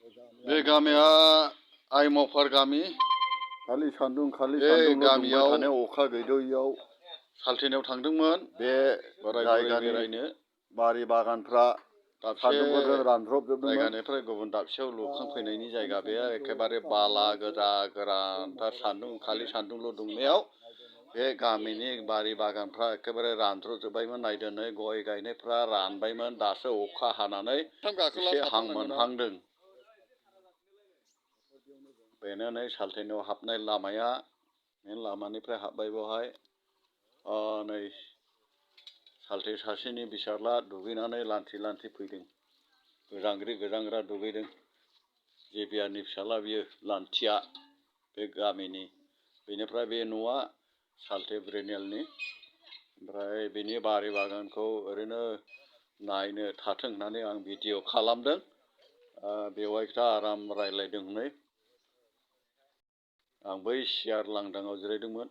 बे गामिया आइ मावपार गामि। खालि सान्दुं बे गामियाव थानायाव अखा गैदैयाव सालथेनायाव थांदोंमोन बे बोराय बुरै जायगानि बेरायनो। बारि बागानफ्रा सान्दुंफोरजों रानज्रबजोबदोंमोन। जायगानिफ्राय गुबुन दाबसेयाव लुखांफैनायनि जायगा बे एखेबारे बाला गोजा गोरानथार सान्दुं खालि सान्दुंल' दुंनायाव बे गामिनि बारि बागानफ्रा एखेबारे रानज्रबजोब्बायमोन। नायदो नै गय गायनायफ्रा रानबायमोन दासो अखा हानानै एसे हां मोनहांदों। बेनो नै सालथेनायाव हाबनाय लामाया बे लामानिफ्राय हाबबाय बेवहाय नै सालथे सासेनि फिसाज्ला दुगैनानै लान्थि लान्थि फैदों। गोजांग्रा दुगैदों। जेबियारनि फिसाज्ला बियो लान्थिया बे गामिनि। बेनिफ्राय बे न'आ सालथे ब्रेनेलनि। ओमफ्राय बेनि बारि बागानखौ ओरैनो नायनो थाथों होननानै आं भिडिअ खालामदों। बेवाइफ्रा आराम रायज्लायदों हनै। आं बै सियार लांदाङाव जिरायदोंमोन।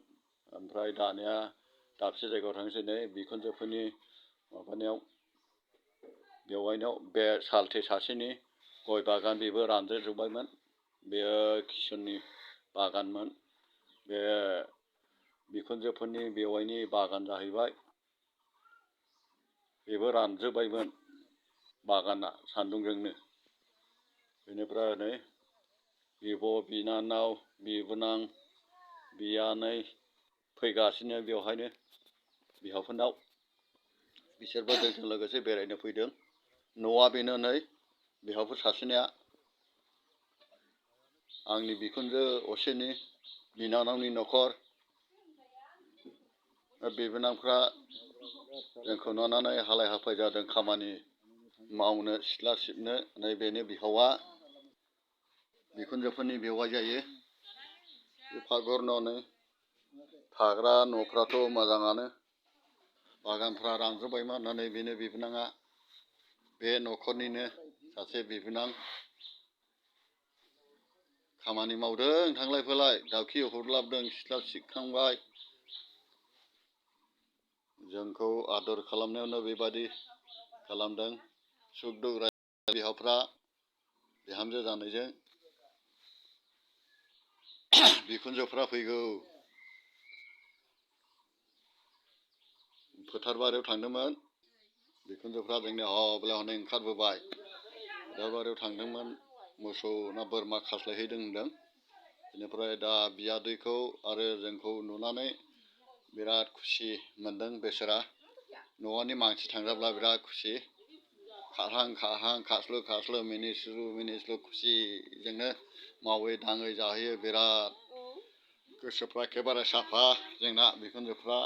ओमफ्राय दानिया दाबसे जायगायाव थांसै नै बिखुनजोफोरनि माबानायाव बेवाइनाव बे सालथे सासेनि गय बागान बेबो रानज्रबजोब्बायमोन। बेयो किसननि बागानमोन। बे बिखुनजोफोरनि बेवाइनि बागान जाहैबाय। बेबो रानजोब्बायमोन बागाना सान्दुंजोंनो। बेनिफ्राय नै बिब' बिनानाव बिबोनां बियानै फैगासिनो बेवहायनो बिहावफोरनाव। बिसोरबो जोंजों लोगोसे बेरायनो फैदों। न'आ बेनो नै बिहावफोर सासेनिया आंनि बिखुनजो असेनि बिनानावनि न'खर। बिबोनांफ्रा जोंखौ नुनानै हालाय हाफाय जादों खामानि मावनो सिथ्ला सिबनो। नै बेनो बिहावा बिखुनजोफोरनि बेवाइ जायो। बे पाकघर न' नै थाग्रा न'फ्राथ' मोजाङानो। बागानफ्रा रानजोब्बायमोन। नै बेनो बिबोनाङा बे न'खरनिनो सासे बिबोनां। खामानि मावदों थांलाय फैलाय दाउखि हरलाबदों सिथ्ला सिबखांबाय। जोंखौ आदर खालामनायावनो बेबादि खालामदों। सुख दुख रायज्लायदों बिहावफ्रा बिहामजो जानायजों। बिखुनजोफ्रा फैगौ। फोथार बारियाव थांदोंमोन बिखुनजोफ्रा जोंनिया हब्ला हनै ओंखारबोबाय। फोथार बारियाव थांदोंमोन मोसौ ना बोरमा खास्लायहैदों होनदों। बेनिफ्राय दा बियादैखौ आरो जोंखौ नुनानै बिराद खुसि मोनदों बेसोरा। न'नि मानसि थांजाब्ला बिराद खुसि। खारहां खारहां खास्लो खास्लो मिनिस्लु खुसिजोंनो मावै दाङै जाहैयो। बिराद गोसोफ्रा एखेबारे साफा जोंना बिखुनजोफ्रा।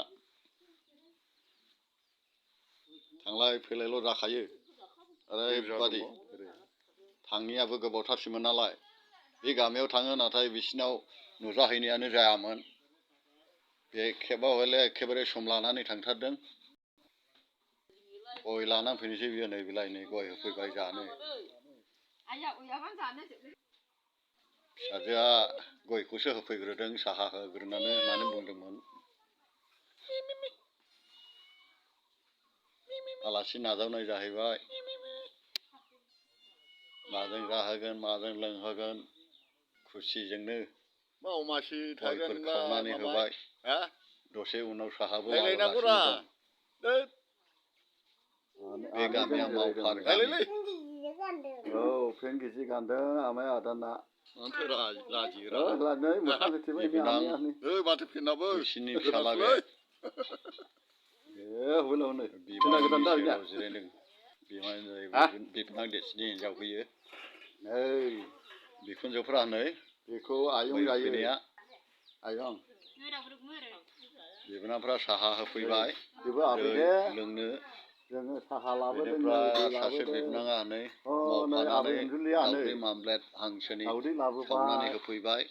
थांलाय फैलायल' जाखायो ओरैबादि। थाङियाबो गोबावथारसैमोन नालाय बे गामियाव थाङो नाथाय बिसिनाव नुजाहैनायानो जायामोन। बे खेबाव हले एखेबारे सम लानानै थांथारदों। गय लानानै फैनोसै बियो नै बिलाइ नै गय होफैबाय जानो। फिसाजोआ गयखौसो होफैग्रोदों साहा होग्रोनानै होननानै बुंदोंमोन। आलासि नाजावनाय जाहैबाय। माजों जाहोगोन माजों लोंहोगोन खुसिजोंनो गयफोर खावनानै होबाय। दसे उनाव साहाबो लाबोगासिनो दं। बे गामिया मावपार गामि। औ पेन्ट गिजि गानदों आमाइ आदाना। बिसिनि फिसाला बे। सेराव जिरायदों बिबोनां देरसिननि हिनजाव फैयो। नै बिखुनजोफ्रा नै बेखौ आयं जायो। आयं बिबोनांफ्रा साहा होफैबाय लोंनो। जोङो साहा लाबोदों। सासे बिबोनाङा नै दावदै मामलेट हांसोनि सावनानै होफैबाय।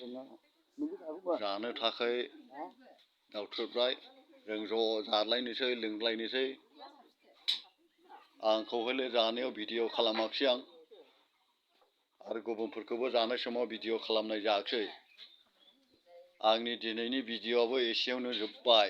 जानो थाखाय दावथ्रोदबाय। जों ज' जालायनोसै लोंलायनोसै। आंखौ हले जानायाव भिडिअ खालामाखिसै आं। आरो गुबुनफोरखौबो जानाय समाव भिडिअ खालामनाय जायाखिसै। आंनि दिनैनि भिडिअआबो एसेयावनो जोब्बाय।